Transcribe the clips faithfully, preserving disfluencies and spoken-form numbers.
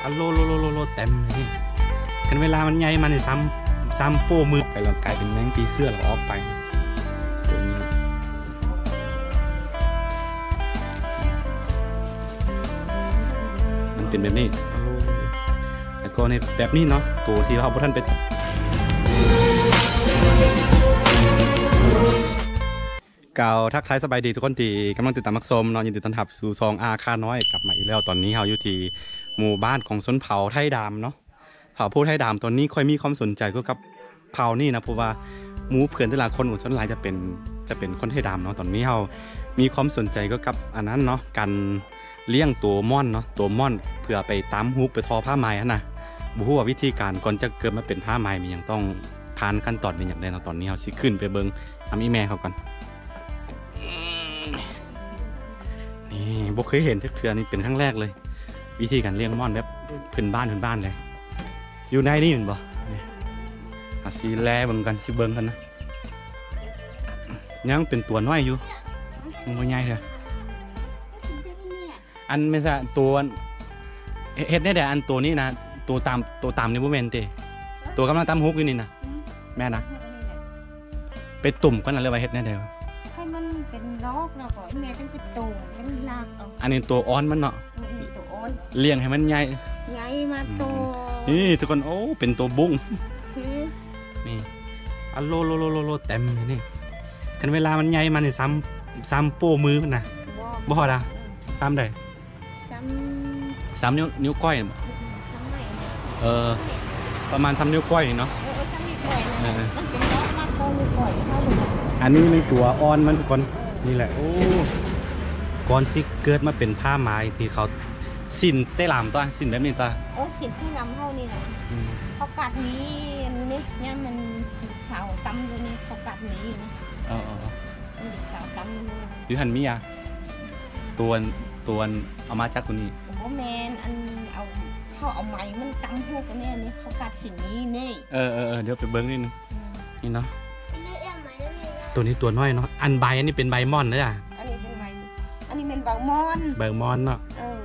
อะโลโลโลโลโลเต็มเลยนี่ คันเวลามันใหญ่มานี่ซ้ำ ซ้ำโป้มือไปแล้วกลายเป็นแมงผีเสื้อแล้วก็ออกไป ตัวนี้ มันเป็นแบบนี้ อะโล แล้วก็ในแบบนี้เนาะ ตัวที่เราบ่ทันไป กล่าวทักทายสบายดีทุกคนที่กำลังติดตามรับชมเนาะ ยินดีต้อนรับสู่ช่องอาคาน้อยกลับมาอีกแล้ว ตอนนี้เราอยู่ที่หมู่บ้านของชนเผ่าไทยดำเนาะ เผ่าผู้ไทยดำตอนนี้ค่อยมีความสนใจเกี่ยวกับเผ่านี่นะ เพราะว่าหมู่เพื่อนแต่ละคนส่วนหลายจะเป็น จะเป็นคนไทยดำเนาะ ตอนนี้เรามีความสนใจเกี่ยวกับอันนั้นเนาะ การเลี้ยงตัวม่อนเนาะ ตัวม่อนเพื่อไปตำฮูกไปทอผ้าไหมหั้นนะ บ่ฮู้ว่าวิธีการก่อนจะเกิดมาเป็นผ้าไหมมีหยังต้องผ่านขั้นตอนเป็นหยังแน่เนาะ ตอนนี้เราสิขึ้นไปเบิ่งนำอีแม่เขาก่อน นี่บ่เคยเห็นจักเทื่อ นี่เป็นครั้งแรกเลย วิธีการเลี้ยงม่อนแบบพื้นบ้านพื้นบ้านเลย อยู่ในนี่แม่นบ่ นี่ อ่ะ สิแลเบิ่งกัน สิเบิ่งกันนะ ยังเป็นตัวน้อยอยู่ มันบ่ใหญ่เทื่อ อันแม่นซะ ตัวเฮ็ดแนวใด อันตัวนี้นะ ตัวตำ ตัวตำนี่บ่แม่นติ ตัวกำลังตำฮูกอยู่นี่นะ แม่นนะ ไปตุ่มก่อนนะ หรือว่าเฮ็ดแนวใดวะ ให้มันเป็นลอกแล้วก็แม่จั่งไปตุ่มจั่งลากเอา อันนี้ตัวอ่อนมันเนาะ เออ อันนี้ตัวอ่อน เลี้ยงให้มันใหญ่ ใหญ่มา อืม โต นี่ทุกคน โอ้ เป็นตัวบุ้ง คือ นี่ อะโลโลโลโลโลเต็มเลยนี่ คันเวลามันใหญ่มานี่ซ้ำ ซ้ำโป้มือมันนะ บ่ บ่ฮอดอะ อืม ซ้ำใด ซ้ำ ซ้ำนิ้ว นิ้วก้อยน่ะบ่ อืม ซ้ำไหนเนี่ย เออ ประมาณซ้ำนิ้วก้อยนี่เนาะ เออ เออ ซ้ำนิ้วก้อยนั่นแหละ เออ มันเป็นลอกมาโตนิ้วก้อยเฮาเลย อันนี้มันตัวอ่อนมันทุกคน เออ นี่แหละ โอ้ ก่อนสิเกิดมาเป็นผ้าไหมที่เขาสิ้นแต่ลำตัว สิ้นแบบนี้ตัว เออ สิ้นแต่ลำเฮานี่แหละ อืม เขากัดหนีนี่ เนี่ยมันสาวตำอยู่นี่ เขากัดหนีอยู่นี่ เออ เออ เออ มันสาวตำอยู่นี่ อยู่หั่นมีอะ ตัว ตัวเอามาจากตัวนี้ บ่แม่น อันเอา เขาเอาไหมมันตำฮูกอันนี้ อันนี้เขากัดสินนี้นี่ เออ เออ เออ เดี๋ยวไปเบิ่งนิดนึง อืม นี่เนาะ ตัวนี้ตัวน้อยเนาะ อันใบอันนี้เป็นใบม่อนเด้อ อันนี้เป็นใบ อันนี้เป็นใบม่อน ใบม่อนเนาะ เออ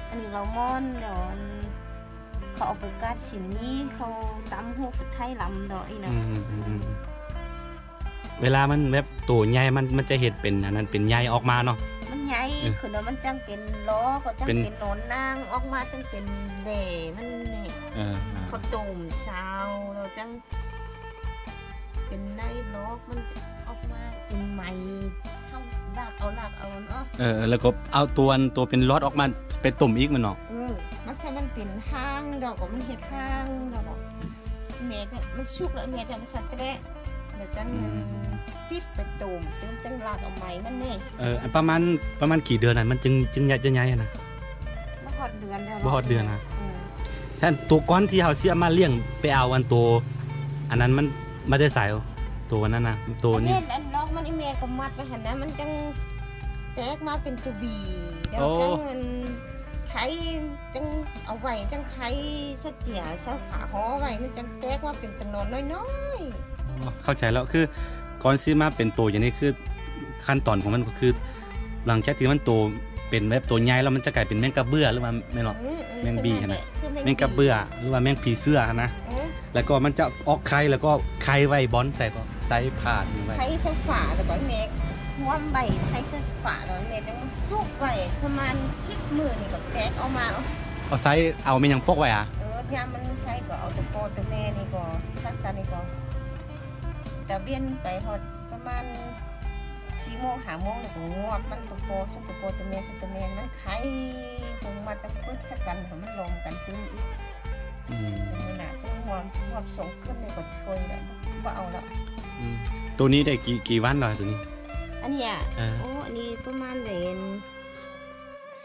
อันนี้ใบม่อน เดี๋ยวอัน เขาเอาไปกัดสินนี้ เขาตำฮูกสุดท้ายลำดอกอีนะ อืม อืม อืม เวลามันแบบโตใหญ่มัน มันจะเฮ็ดเป็นอันนั้นเป็นใยออกมาเนาะ มันใหญ่ เออ ขึ้นแล้วมันจั่งเป็นลอก ก็จั่งเป็น เป็นหนอนนาง ออกมาจั่งเป็นแหล่มันนี่ เออ อ่า เขาต้มซาวแล้วจั่งเป็นในลอก มันจะออกมาเป็นไหม เฮาลากเอา ลากเอาเนาะ เออ แล้วก็เอาตัว ตัวเป็นลอดออกมาไปต้มอีกแม่นเนาะ เออ มันแค่มันเป็นห้างดอก ก็มันเฮ็ดห้างดอก แม่จะ มันสุกแล้วแม่จะมาสะแตะ เดี๋ยวจะเงิน อืม ปิดไปตูม เติมจั่งลากเอาไหมมันนี่ เออ อันประมาณ ประมาณกี่เดือนน่ะ มันจึง จึงใหญ่ จะใหญ่อะนะ บ่ฮอดเดือนแล้ว บ่ฮอดเดือนนะ อืม ฉะนั้นตัวก่อนที่เฮาสิเอามาเลี้ยง ไปเอาอันโต อันนั้นมันมาแต่ไส โตอันนั้นน่ะ โตนี่ อันนี้อันลอกมันอีแม่ก็มัดไว้หั่นนะ มันจั่งแตกมาเป็นตัวบี แล้ว โอ้ จั่งเงินไข่ จั่งเอาไว้ จั่งไข่สะเจีย สะฝาห่อไว้ มันจั่งแตกมาเป็นตัวหนอนน้อยๆ อ๋อ เข้าใจแล้ว คือก่อนสิมาเป็นโตอย่างนี้ คือขั้นตอนของมันก็คือ หลังจากที่มันโตเป็นแบบโตใหญ่แล้ว มันจะกลายเป็นแมงกะเบื้อหรือว่าแม่นบ่ เออ เออ แมงบีหั่นนะ คือแมงบี แมงกะเบื้อหรือว่าแมงผีเสื้อหั่นนะ เออ แล้วก็มันจะออกไข่ แล้วก็ไข่ไว้บ่อนใส่ก็ใส่ผ้านี่ไว้ ไข่ใส่ฝา แล้วก็แม่คว่ำไว้ ไข่ใส่ฝา แล้วแม่จั่งจุกไว้ประมาณสิบมื้อนี่ก็แตกออกมา เอาใส่ เอาแม่นหยังปกไว้อะ เออ ยามมันใส่ก็เอาตัวพ่อตัวแม่นี่ก็ซักกันนี่ก็ ตะเวียนไปฮอดประมาณสี่โมงห้าโมงนี่ก็งวบมันตัวพ่อ ซุกตัวพ่อตัวแม่ ซุกตัวแม่มันไข่ คงมาจั่งปึกซักกันให้มันลมกันตึมอีก อืม นั่นน่ะ จั่งงวบ งวบสองคืนนี่ก็ช่วยแล้ว บ่เอาแล้ว อืม ตัวนี้ได้กี่ กี่วันแล้วตัวนี้ อันนี้อะ เออ โอ้ อันนี้ประมาณได้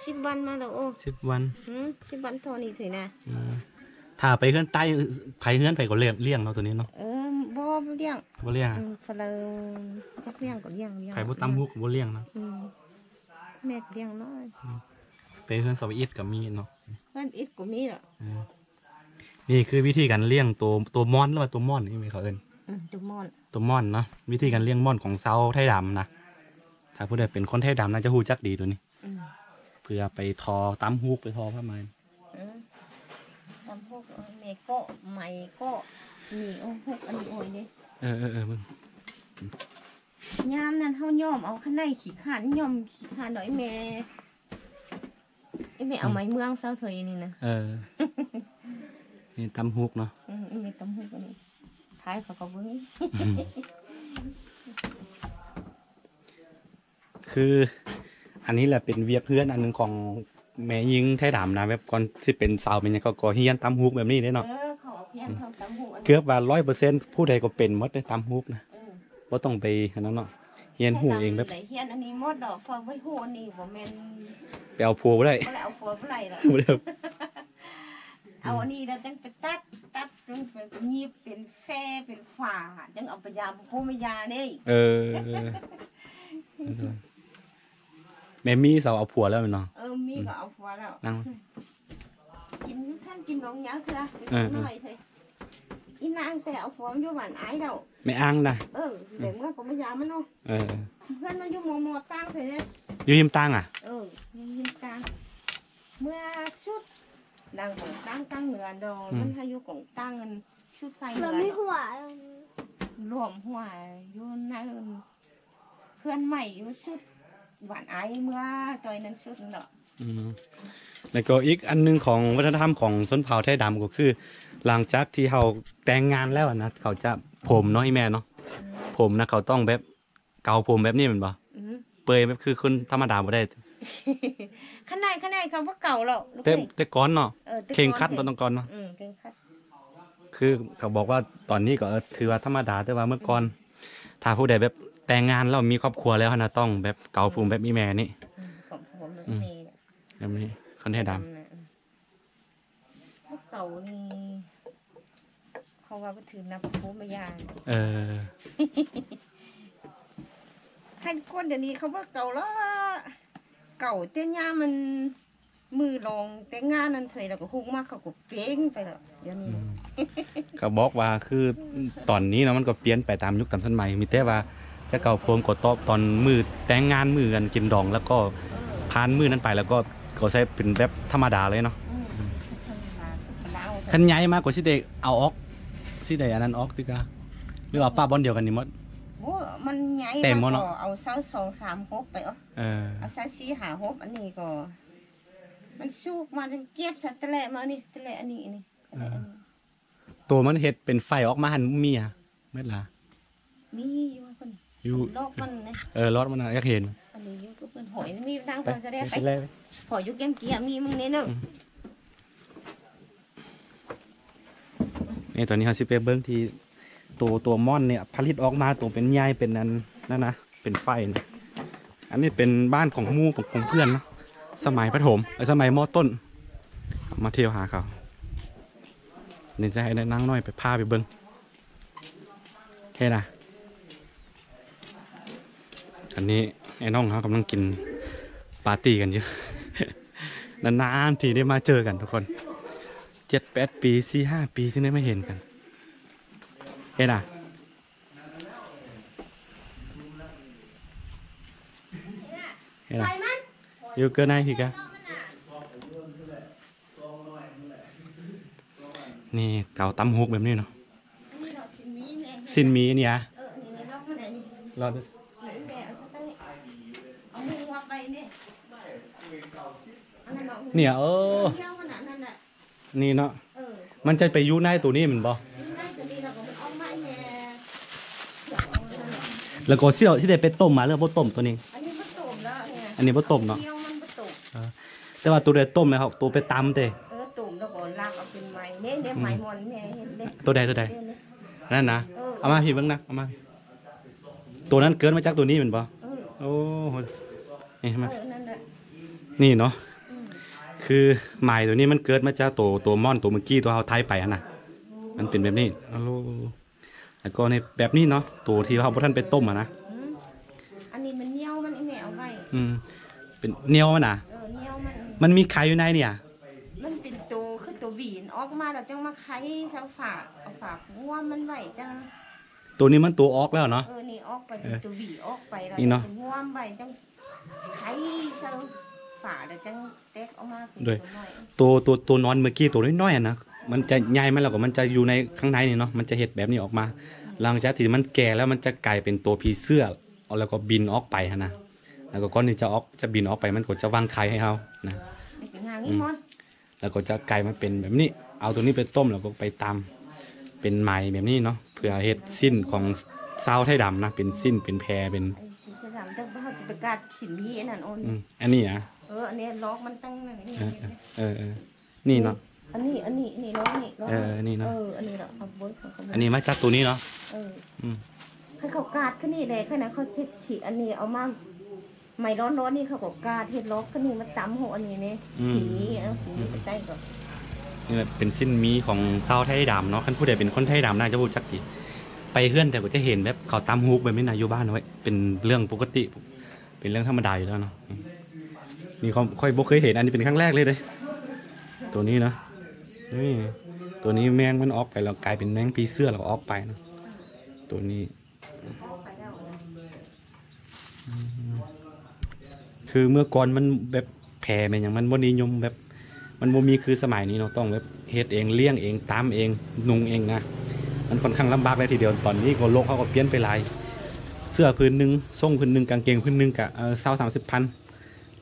สิบวันมาแล้ว โอ้ สิบวัน หืม สิบวันเท่านี้เถอะนะ อืม ถ้าไปเฮือนใต้ ไผเฮือนไผก็เลี้ยง เลี้ยงเนาะตัวนี้เนาะ เออ บ่ บ่เลี้ยง บ่เลี้ยงอะ อืม ฝรั่งจักเลี้ยงก็เลี้ยง เลี้ยง ไผบ่ตำฮูกก็บ่เลี้ยงเนาะ อืม แม่ก็เลี้ยงน้อย อืม ไปเฮือนสาวอิดก็มีเนาะ เฮือนอิดก็มีล่ะ อืม นี่คือวิธีการเลี้ยงตัว ตัวม่อนหรือว่าตัวม่อนนี่เขาเอิ้น อืม ตัวม่อน ตัวม่อนเนาะ วิธีการเลี้ยงม่อนของชาวไทยดำนะ ถ้าผู้ใดเป็นคนไทยดำน่าจะฮู้จักดีตัวนี้ อืม เพื่อไปทอตำฮูก ไปทอผ้าไหม อืม พวกแม่ก็ไหมก็มีโอ้พวกอันนี้โอ้ยเด้ เออเออเออมึง ยามนั้นเฮาย่อมเอาข้างในขี้ข้านย่อมขี้ข้านดอกไอ้แม่ไอ้แม่เอาไม้เมืองเซาเถยนี่นะ เออนี่ตำฮุกเนาะ อืมไอ้แม่ตำฮุกอันนี้ท้ายเขาก็บ่มี คือ อันนี้แหละเป็นเวียกเฮือนอันหนึ่งของแม่ยิงไทยดำนะแบบก่อนสิเป็นสาวเป็นหยังก็ก็เฮียนตำฮุกแบบนี้เด้เนาะ เออเขาเอาเพี้ยนเขาตำฮุกอันนี้ เกือบว่าร้อยเปอร์เซ็นต์ผู้ใดก็เป็นหมดได้ตำฮุกนะ เออ บ่ต้องไปอันนั้นเนาะเฮียนฮู้เองแบบ เฮียนอันนี้หมดดอกพอไปฮู้อันนี้บ่แม่น ไปเอาผัวบ่ได้ บ่ได้เอาผัวบ่ได้ดอก บ่ได้ เอาอันนี้แล้วจังไปตัดตัดจังไปหยิบเป็นแฟเป็นฝาจังเอาไปยามผู้มายานี่ เออแม่มีสาวเอาผัวแล้วเนาะ เออมีก็เอาผัวแล้ว นั่ง กินท่านกินน้องยาวเถื่อ เออ หน่อยเถอะอีนางแต่เอาผัวมันอยู่บ้านอ้ายแล้ว แม่อ้างนะ เออแต่เมื่อก็มายามมันเนาะ เออ เพื่อนมันอยู่มอมอตั้งเถอะเนี่ย อยู่ริมตังอ่ะ เออยังยินกลางเมื่อชุดดังของตั้งตั้งเหนือดอง อืม มันให้อยู่ของตั้งกันชุดไฟเห เรา นือ ไม่หัว รวมหัวอยู่ในเพื่อนใหม่อยู่ชุดหวานไอเมื่อตอยนั้นชุดนั่นแหละ อืมแล้วก็อีกอันหนึงของวัฒนธรรมของชนเผ่าไทยดำก็คือ หลังจากที่เขาแต่งงานแล้วอะนะเขาจะผมเนาะอีแม่เนาะผมนะเขาต้องแบบเกาผมแบบนี้แม่นบ่ อืม เปยแบบคือคนธรรมดาบ่ได้ ข้างในข้างในเขาว่าเก่าแล้วลูก แต่ นี่ แต่ก่อนเนาะ เออแต่ เคร่งครัด ก่ ต้อน งต้องก่อนเนาะ อืมเคร่งครัด คือเขาบอกว่าตอนนี้ก็เออถือว่าธรรมดาแต่ว่าเมื่อก่อน ถ้าผู้ใดแบบแต่งงานแล้วมีครอบครัวแล้วนะต้องแบบเกาผมแบบอีแม่นี่ อืมของผม อืม มี แบบนี้คนไทยดำ นะอืมพวกเก่านี่เขาว่าก็ถือนับผู้มายา เออ ท่านคนเดี๋ยวนี้เขาว่าเก่าแล้วเก่าเตี้ยย่ามันมือลองแต่งงานนั่นเถยแล้วก็ฮุกมากเขาก็เป้งไปแล้วเดี๋ยวนี้ อืม ก็บอกว่าคือตอนนี้เนาะมันก็เปลี่ยนไปตามยุคตามสมัย มีแต่ว่าจะเกาผมก็ตอบตอนมือแต่งงานมือกันกินดอง แล้วก็ผ่านมือนั้นไปแล้วก็ก็ใช้เป็นแบบธรรมดาเลยเนาะ อืมธรรมดาคือลาว คันใหญ่มากกว่าสิได้เอาออกสิได้อันนั้นออกติกาหรือว่าป้าบอนเดียวกันนี่หมด โอ้มันใหญ่ เต็มหมดเนาะ ก็เอาเซาสองสามหกไปเอ่ะ เออ เอาเซาสี่หาหกอันนี้ก็ มันสุกมาจนเก็บใส่ตะแลมานี่ตะแลอันนี้อันนี้ตะแลอันนี้ ตัวมันเห็ดเป็นไฟออกมาหันมีอ่ะเม็ดละ มีอยู่คน อยู่ ลอกมันนะ เออรอดมันนะอยากเห็น อันนี้อยู่ก็เพิ่นหอยมีนั่ง ไป พอจะได้ไป ไปเลย พออยู่แก้มเกียมีมึงเนี่ยเนาะ อืม นี่ตอนนี้เขาสิไปเบิ่งที่ตัวตัวม่อนเนี่ยผลิตออกมาตัวเป็นใยเป็นอันนั่นนะเป็นไฟนะอันนี้เป็นบ้านของหมู่ของของเพื่อนเนาะสมัยประถมเอ้ยสมัยม.ต้น มาเที่ยวหาเขานี่จะให้นางน้อยไปพาไปเบิ่งโอเคนะอันนี้ไอ้น้องเขากำลังกินปาร์ตี้กันอยู่ นานๆทีได้มาเจอกันทุกคนเจ็ดแปดปีสี่ห้าปีที่ได้มาเห็นกันเห็นอ่ะเห็นอ่ะอยู่เกินไหนพี่กะนี่เกาตำฮุกแบบนี้เนาะ อันนี้เราชิ้นมีแม่ สิ้นมีอันนี้อ่ะ เอออันนี้ลอกมันอันนี้ รอด แม่เอาซะตั้งเอามือวับไปเนี่ยอันนั้นเนาะ เนี่ยเออ เที่ยวขนาดนั้นแหละ นี่เนาะ เออ มันจะไปอยู่ในตัวนี้มันบ่ นี่ไงตัวนี้เราก็มันออกมาแม่ แล้วก็ที่เราที่ได้ไปต้มมาแล้วบ่ต้มตัวนี้ อันนี้มันต้มแล้วเนี่ย อันนี้บ่ต้มเนาะ เที่ยวมันบ่ต้ม แต่ว่าตัวได้ต้มนะครับตัวไปตำเตะ เออต้มแล้วก็ลากเอาเป็นไม้เนี่ยเนี่ยไม้มอนแม่เห็นเด้ ตัวใดตัวใด เนี่ยเนี่ย นั่นนะเอามาพี่เบิ่งนะเอามาพี่ตัวนั้นเกิดมาจากตัวนี้แมันบ่ เออ โอ้โหนี่เห็นไหม เออนั่นแหละ นี่เนาะ อืม คือไม้ตัวนี้มันเกิดมาจากตัวตัวม่อนตัวเมื่อกี้ตัวเขาไทยไปอะนะมันเป็นแบบนี้โอ้โหแล้วก็ในแบบนี้เนาะตัวที่เขาบ่ทันไปต้มอะนะ อืมอันนี้มันเหนียวมันไอ้แม่เอาไว้ อืมเป็นเหนียวมันนะ เออเหนียวมัน มันมีไข่อยู่ในเนี่ย มันเป็นโตคือโตบีนออกมาแล้วจังมาไขเสาฝาเอาฝาคว่ำมันไว้จัง ตัวนี้มันตัวออกแล้วเนาะ เออนี่ออกไปเป็นโตบีออกไปแล้ว นี่เนาะ คว่ำไว้จังไขเสาฝาแล้วจังแตกออกมาเป็น ด้วย ตัวน้อย ตัวตัวตัวนอนเมื่อกี้ตัวน้อยๆอะนะ มันจะใหญ่มันแล้วก็มันจะอยู่ในข้างในนี่เนาะ มันจะเฮ็ดแบบนี้ออกมา หลังจากที่มันแก่แล้วมันจะกลายเป็นตัวผีเสื้อ แล้วก็บินออกไปหั้นนะ แล้วก็ก่อนที่จะออก จะบินออกไปมันก็จะวางไข่ให้เฮานะ เป็นงานนี้มด แล้วก็จะกลายมาเป็นแบบนี้ เอาตัวนี้ไปต้มแล้วก็ไปตำเป็นไหมแบบนี้เนาะ เพื่อเฮ็ดสิ้นของชาวไทยดำนะ เป็นสิ้นเป็นแพเป็น ไอ้สีจะดำจังเขาจะไปกาดสินมีอันนั้นอ่อน อืมอันนี้อ่ะ เอออันนี้ลอกมันตั้งนั่นนี่ เออเออเออนี่เนาะ อันนี้อันนี้นี่ลอกนี่ลอก เออนี่เนาะ เอออันนี้เนาะเอาบนของเขา อันนี้มาจากตัวนี้เนาะ เออ อืม ให้เขากาดขึ้นนี่เลยแค่นั้นเขาเช็ดฉีอันนี้เอามาใหม่ร้อนๆนี่เขาก็กาดเห็ดลอกขึ้นนี่มาตำหัวอันนี้เนี่ย อืม สีนี้เอาสีนี้ไปใส่ก่อน นี่แหละเป็นสิ้นมีของชาวไทยดำเนาะ คันผู้ใดเป็นคนไทยดำน่าจะรู้จักดี ไปเฮือนแต่ก็จะเห็นแบบเขาตำฮูกแบบนี้นะอยู่บ้านไว้ เป็นเรื่องปกติ เป็นเรื่องธรรมดาอยู่แล้วเนาะ นี่เขาค่อยบ่เคยเห็น อันนี้เป็นครั้งแรกเลยเด้ ตัวนี้นะ นี่ ตัวนี้แมงมันออกไปแล้วกลายเป็นแมงผีเสื้อแล้วก็ออกไปเนาะ ตัวนี้ คือเมื่อก่อนมันแบบแพร่แม่นหยังมันบ่นิยมแบบ มันบ่มีคือสมัยนี้เนาะ ต้องแบบเฮ็ดเอง เลี้ยงเอง ตำเอง นุ่งเองนะ มันค่อนข้างลำบากเลยทีเดียว ตอนนี้ก็โลกเขาก็เปลี่ยนไปหลาย เสื้อผืนหนึ่ง ส่งผืนหนึ่ง กางเกงผืนหนึ่งกะ เออ ซาวสามสิบพัน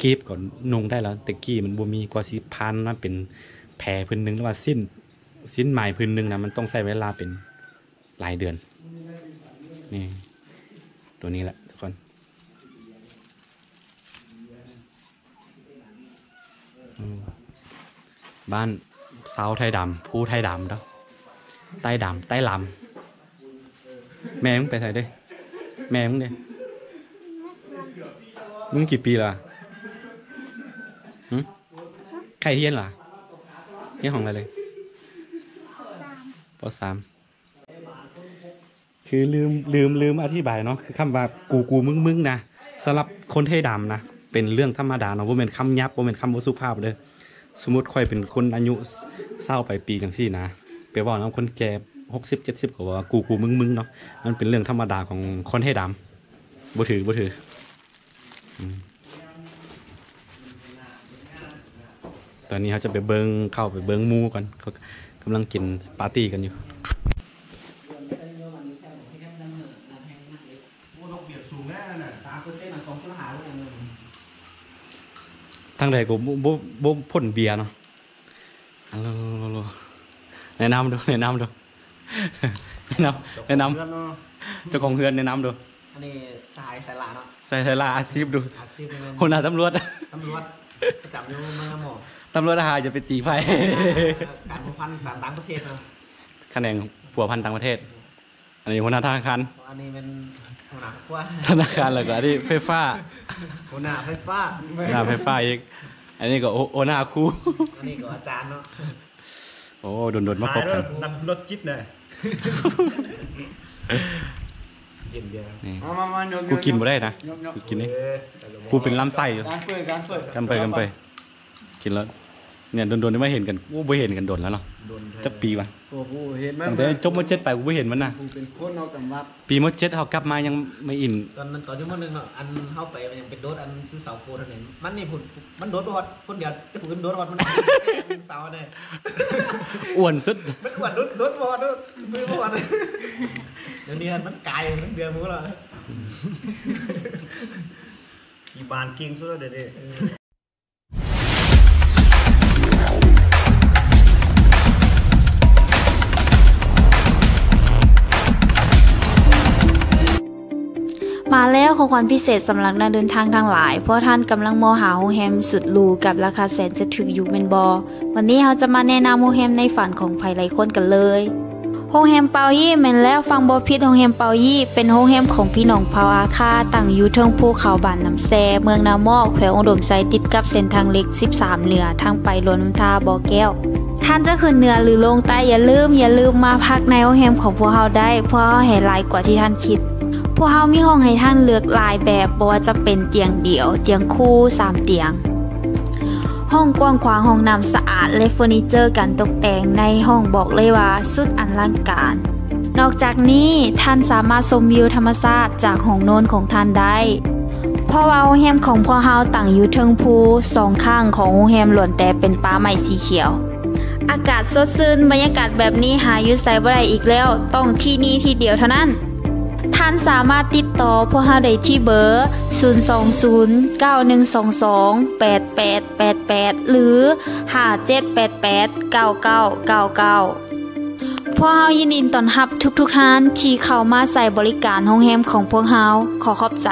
กีบก็นุ่งได้แล้ว แต่กี้มันบ่มี กว่าสิผ่านมาเป็นแพร่ผืนหนึ่ง หรือว่าสิ้น สิ้นไหมผืนหนึ่งนะ มันต้องใช้เวลาเป็นหลายเดือน นี่ ตัวนี้แหละทุกคน อืม บ้านชาวไทยดำ ผู้ไทยดำเนาะ ไต้ดำ ไต้ลำ แม่มึงไปไสเด้ แม่มึงเด้ มึงกี่ปีแล้วอะ หึ ใครเฮียนล่ะ เฮียนของอะไรเลย ป.สาม คือลืม ลืม ลืมอธิบายเนาะ คือคำว่ากู กู มึง มึง นะ สำหรับคนไทยดำนะ เป็นเรื่องธรรมดาเนาะ บ่แม่นคำหยาบ บ่แม่นคำบ่สุภาพเด้อ สมมุติข้อยเป็นคนอายุซาวปลายปีจังซี่นะ ไปเว้านำคนแก่ หกสิบ เจ็ดสิบ ก็ว่ากู กู มึง มึง เนาะ มันเป็นเรื่องธรรมดาของคนไทยดำ บ่ถือ บ่ถือ อืม ตอนนี้เขาจะไปเบิ่ง เข้าไปเบิ่งหมู่ก่อน เขากำลังกินปาร์ตี้กันอยู่ โอ้ดอกเบี้ยสูงแน่น่ะ สามเปอร์เซ็นต์น่ะ สองจุดห้าเลย ทางใดก็บ่ บ่ บ่พ้นเบียร์เนาะ ฮัลโหล แนะนำดู แนะนำดู แนะนำ แนะนำ เพื่อนเนาะ เจ้าของเฮือนแนะนำดู อันนี้สหายสายลาเนาะ ใส่ใส่ละอาชีพดู อาชีพเป็น หัวหน้าตำรวจ ตำรวจประจำอยู่เมืองละหมอ ตำรวจทหารอย่าไปตีไฟ การพัวพันต่างประเทศเนาะ ขนงพัวพันต่างประเทศ อันนี้หัวหน้าธนาคาร อันนี้เป็นหัวหน้าครอบครัว ธนาคารแล้วก็อันนี้ไฟฟ้า หัวหน้าไฟฟ้า หัวหน้าไฟฟ้าอีก อันนี้ก็โอหัวหน้าครู อันนี้ก็อาจารย์เนาะ โอ้โดนโดนๆมาพบกัน นักธุรกิจนะเย็นเดียว นี่ มามามาโยน กูกินบ่ได้นะ โยนโยน กูกินนี่ เออ กูเป็นลำไส้อยู่ การเปิดการเปิด กันไปกันไป กินแล้ว เนี่ยโดนๆได้มาเห็นกันอู้บ่เห็นกันโดนแล้วเนาะ โดน จักปีวะ โอ้โหเห็นไหม ตั้งแต่จบม.เจ็ดไปกูบ่เห็นมันนะ กูเป็นคนเอากำลับ ปีม.เจ็ดเขากลับมายังไม่อิน ตอนนั้นตอนที่ม.หนึ่งเนาะ อันเข้าไปมันยังเป็นโดดอันซื้อเสาโกนอันนี้มันนี่ผุนมันโดดบ่ฮอดคนเดียวจะผุนโดดฮอดมันเสาเนี่ย อ้วนสุด มันอ้วนโดดโดดบ่ฮอดโดดมือบ่ฮอดเดี๋ยวนี้มันกลายเป็นเดือนหมูแล้ว อีบานเก่งสุดแล้วเดี๋ยวนี้ มาแล้วของขวัญพิเศษสำหรับนักเดินทางทั้งหลาย พวกท่านกำลังมองหาโรงแรมสุดหรูกับราคาแสนจะถูกอยู่แม่นบ่ วันนี้เราจะมาแนะนำโรงแรมในฝันของใผหลายคนกันเลย โรงแรมเปายี่แม่นแล้ว ฟังบ่ผิด โรงแรมเปายี่เป็นโรงแรมของพี่น้องเผ่าอาค่า ตั้งอยู่เทิงภูเขาบ้านน้ำแซ่ เมืองนามอก แขวงอุดมไซ ติดกับเส้นทางหลักสิบสามเหนือ ทางไปหลวงน้ำทา บ่อแก้ว ท่านจะขึ้นเหนือหรือลงใต้ อย่าลืม อย่าลืมมาพักในโรงแรมของพวกเราได้ พวกเราให้หลายกว่าที่ท่านคิด พวกเรามีห้องให้ท่านเลือกหลายแบบ บ่ว่าจะเป็นเตียงเดี่ยว เตียงคู่ สามเตียง ห้องกว้างขวาง ห้องน้ำสะอาด และเฟอร์นิเจอร์การตกแต่งในห้องบอกเลยว่าสุดอลังการ นอกจากนี้ท่านสามารถชมวิวธรรมชาติจากห้องนอนของท่านได้ เพราะว่าโรงแรมของพวกเราตั้งอยู่เทิงภู สองข้างของโรงแรมล้วนแต่เป็นป่าไม้สีเขียว อากาศสดชื่น บรรยากาศแบบนี้หาอยู่ไสบ่ได้อีกแล้ว ต้องที่นี่ที่เดียวเท่านั้น ท่านสามารถติดต่อพวกเราได้ที่เบอร์ ศูนย์สองศูนย์ เก้าหนึ่งสองสอง แปดแปดแปดแปด หรือ ห้าเจ็ดแปดแปด เก้าเก้าเก้าเก้า พวกเรายินดีต้อนรับทุกๆท่านที่เข้ามาใช้บริการโรงแรมของพวกเรา ขอขอบใจ